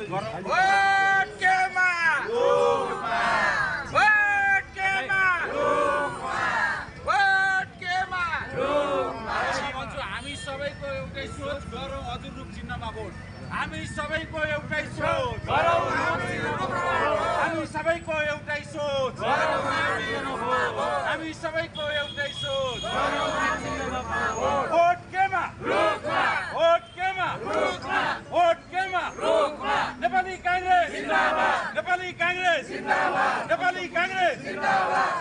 हामी सबैको एउटै सोच गरौँ हजुर रुख चिन्हमा भोट हामी सबैको एउटै सोच गरौँ हामी सबैको एउटै सोच गरौँ हामी सबैको एउटै सोच भोट केमा भोट केमा भोट केमा नेपाली कांग्रेस जिन्दाबाद नेपाली कांग्रेस जिन्दाबाद नेपाली कांग्रेस जिन्दाबाद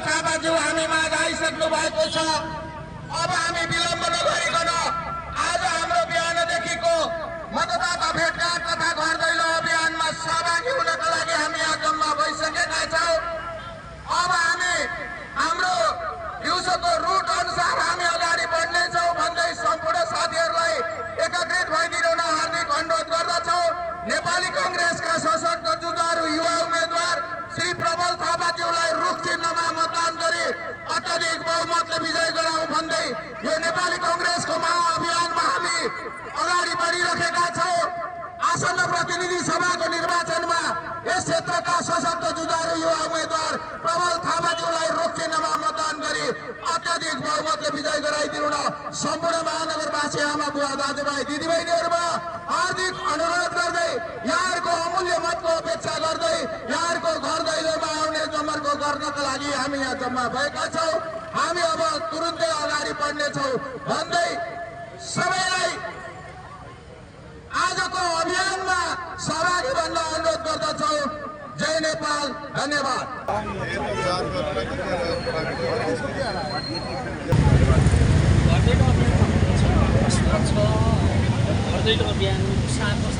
थापाज्यू हामीमा आइसक्नु भएको छ। अब हामी विलम्ब नगरिकन आज हाम्रो बिहानदेखिको मतदाता भेटघाट तथा घर दैलो अभियानमा सहभागी हुनका लागि हामी यहाँ जम्मा भइसकेका छौँ। अब हामी हाम्रो दिउँसोको रुट अनुसार हामी अगाडि बढ्नेछौँ भन्दै सम्पूर्ण साथीहरूलाई एकत्रित भइदिन हार्दिक अनुरोध गर्दछौँ। नेपाली कांग्रेसका सशक्त जुझारु युवा उम्मेद्वार श्री प्रबल थापाज्यूलाई रुख चिन्हमा मतदान गरी अत्याधिक बहुमतले विजय गराउँ भन्दै यो नेपाली कांग्रेसको महाअभियानमा हामी अगाडि बढिरहेका छौँ। आसन्न प्रतिनिधि सभाको निर्वाचनमा यस क्षेत्रका सशक्त जुझारु युवा उम्मेद्वार प्रबल थापाज्यूलाई रुख चिन्हमा मतदान गरी अत्याधिक बहुमतले विजय गराइदिउन सम्पूर्ण महानगरवासी आमा बुवा दाजुभाइ दिदीबहिनीहरूमा हार्दिक अनुरोध गर्दै यहाँहरूको अमूल्य मतको अपेक्षा गर्दै यहाँहरूको घर दैलोमा आउने जमर्को गर्नका लागि हामी यहाँ जम्मा भएका छौँ। हामी अब तुरुन्तै अगाडि बढ्नेछौँ भन्दै सबैलाई आजको अभियानमा सहभागी बन्न अनुरोध गर्दछौँ। जय नेपाल, धन्यवाद। अभियान 7 वर्ष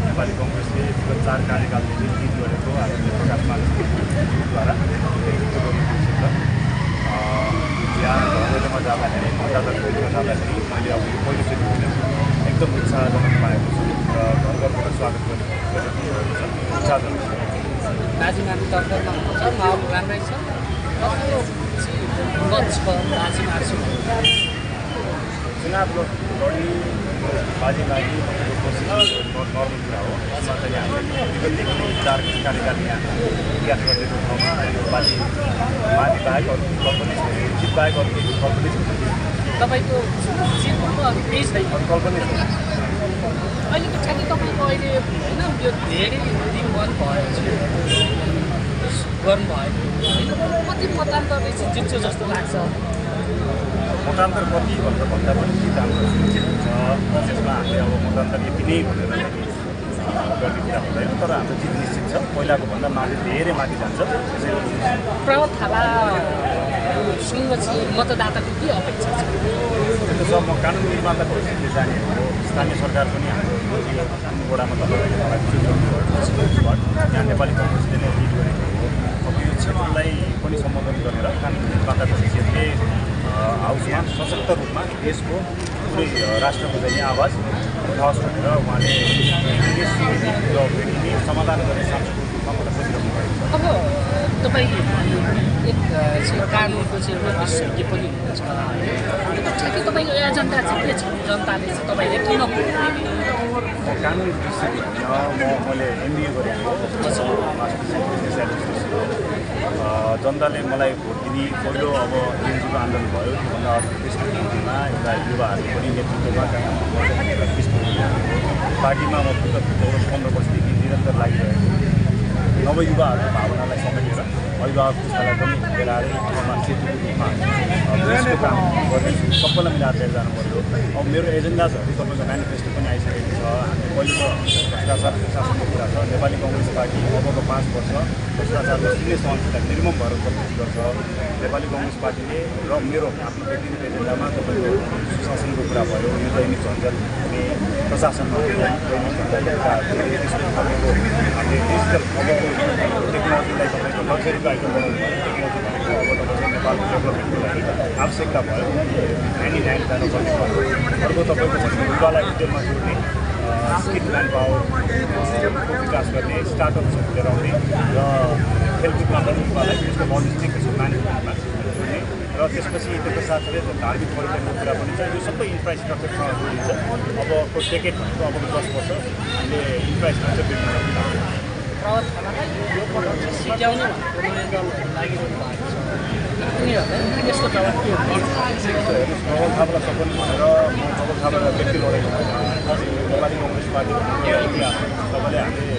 नेपाली कांग्रेसले विगत 4 कार्यकालदेखि जित गरेको आदरणीय प्रकाश मान्छेद्वारा बिहान घरैमा जाँदाखेरि मतदाता खोज्न जाँदाखेरि मैले अब यो पहिलोचोटि एकदम उत्साहजनक पाएको छु र घर घरबाट स्वागत गरिरहेको छ। उत्साहजनक दार्जिलिङ तर्फमा हुन्छ माहौल राम्रै छ चुनाव लड्ने बाजी नर्मल कुरा हो। यसमा चाहिँ हामीले विगतदेखि 4 कार्यकाल यहाँ इतिहास गरिदिएको ठाउँमा यो बाजी माथि बाहेक अरू कल्पनै छैन, जित बाहेक अरू कल्पनै छैन। तपाईँको जितको केही छैन, कल्पनै छैन। अहिलेको ठ्याक्कै तपाईँको अहिले होइन यो धेरै दिन बन्द भयो गर्नुभयो होइन कति मतान्तर चाहिँ जित्छ जस्तो लाग्छ? मतान्तर कति भनेर भन्दा पनि जित हाम्रो सुनिश्चित हुन्छ। त्यसमा हामीले अब मतान्तर यति नै भनेर गर्ने कुरा हुँदैन, तर हाम्रो जित निश्चित छ। पहिलाको भन्दा माथि धेरै माथि जान्छ। प्रबल थापासँग चाहिँ मतदाताको के अपेक्षा छ? त्यो सब म कानुन निर्माताको हिसाबले जाने हो। स्थानीय सरकार पनि हाम्रो वडामा तपाईँले यहाँ नेपाली कांग्रेसले नै लिड गरेको हो। अब यो क्षेत्रलाई पनि सम्बोधन गरेर कानुन निर्माताको हिसाबले हाउसमा सशक्त रूपमा देशको पुरै राष्ट्रको चाहिँ आवाज उठाओस् भनेर उहाँले समाधान गर्ने सांस्कृतिक रूपमा मलाई खोजिरहनु भएको छ। अब तपाईँ एक कानुनको चाहिँ एउटा विशेषज्ञ पनि हुनुहुन्छ, ठ्याक्कै तपाईँको एजेन्डा चाहिँ के छ? जनताले चाहिँ तपाईँले किन भोट दिने? कानुन विशेषज्ञ मैले MBA गरेको जनताले मलाई भोट दिने पहिलो अब एनजिओको आन्दोलन भयो। त्योभन्दा त्यसको निम्तिमा एउटा युवाहरूको पनि नेतृत्वमा पार्टीमा म विगत 15 वर्षदेखि निरन्तर लागिरहेको नवयुवाहरूको भावनालाई समेटेर अभिभावक पुस्तालाई पनि लिएर आएर एक ठाउँमा सेतुको रूपमा देशको काम गर्दैछु। सबैलाई मिलाएर लिएर जानु पऱ्यो। अब मेरो एजेन्डाजहरू तपाईँको म्यानिफेस्टो पनि आइसकेको छ। हामी पहिलो भ्रष्टाचार शासनको कुरा छ। नेपाली कांग्रेस पार्टी अबको 5 वर्ष भ्रष्टाचारको शून्य सहनशीलता निर्मम भएर कोसिस गर्छ। नेपाली कांग्रेस पार्टीले र मेरो आफ्नो व्यक्तिगत एजेन्डामा तपाईँको सुशासनको कुरा भयो, यो दैनिक झन्झट हुने प्रशासनमा दैनिक झन्झट त्यसको तपाईँको हामीले डिजिटल अबको टेक्नोलोजीलाई तपाईँको लग्जरीको आइटम बनाउनु भयो। टेक्नोलोजी भनेको अब तपाईँको नेपालको डेभलपमेन्टको लागि आवश्यकता भयो। ह्यान्ड इन ह्यान्ड जानुपर्ने भयो। अर्को तपाईँको युवालाई डिटेलमा जोड्ने स्किल म्यान पावरको विकास गर्ने, स्टार्टअप्सहरू लिएर आउने र खेलकुदमा पनि युवालाई त्यसको लजिस्टिक म्यानेजमेन्टमा जोड्ने र त्यसपछि त्यसको साथसाथै धार्मिक पर्यटनको कुरा पनि छ। यो सबै इन्फ्रास्ट्रक्चरसँग जोडिन्छ। अबको डेकेड भनेको अब 10 वर्ष हामीले इन्फ्रास्ट्रक्चर बिल्डिङ प्रभात खनालाई यो पटक चाहिँ सिध्याउने भनेको उनीहरू लागिरहनु भएको छ। उनीहरूलाई यसको जवाब के हुन्छ? प्रबल थापालाई सपोर्ट भनेर म प्रबल थापालाई व्यक्ति लडेको नेपाली कङ्ग्रेस पार्टीको इतिहास तपाईँले हामीले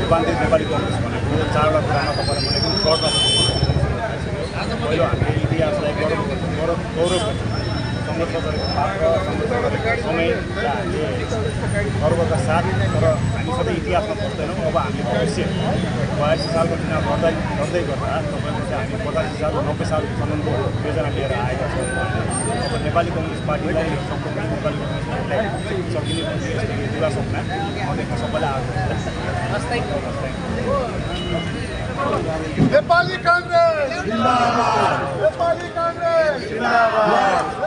रूपान्तरित नेपाली कङ्ग्रेस भनेको 4वटा कुरामा तपाईँलाई मैले एकदम सर्टमा पहिलो हामीले इतिहासलाई गौरव संरक्षण गरेको पात्र संरक्षण गरेको समय र हामीले गर्वका साथ तर हामी सधैँ इतिहासमा पस्दैनौँ। अब हामीले भविष्य 82 सालको चुनाव गर्दै गर्दा तपाईँको चाहिँ हामी 85 साल 90 सालसम्मको योजना लिएर आएका छौँ। अब नेपाली कङ्ग्रेस पार्टीलाई सम्पूर्ण नेपाली कङ्ग्रेस पार्टीलाई सकिने पुरा सपना म देख्न सबैलाई नेपाली कांग्रेस जिंदाबाद। नेपाली कांग्रेस जिंदाबाद।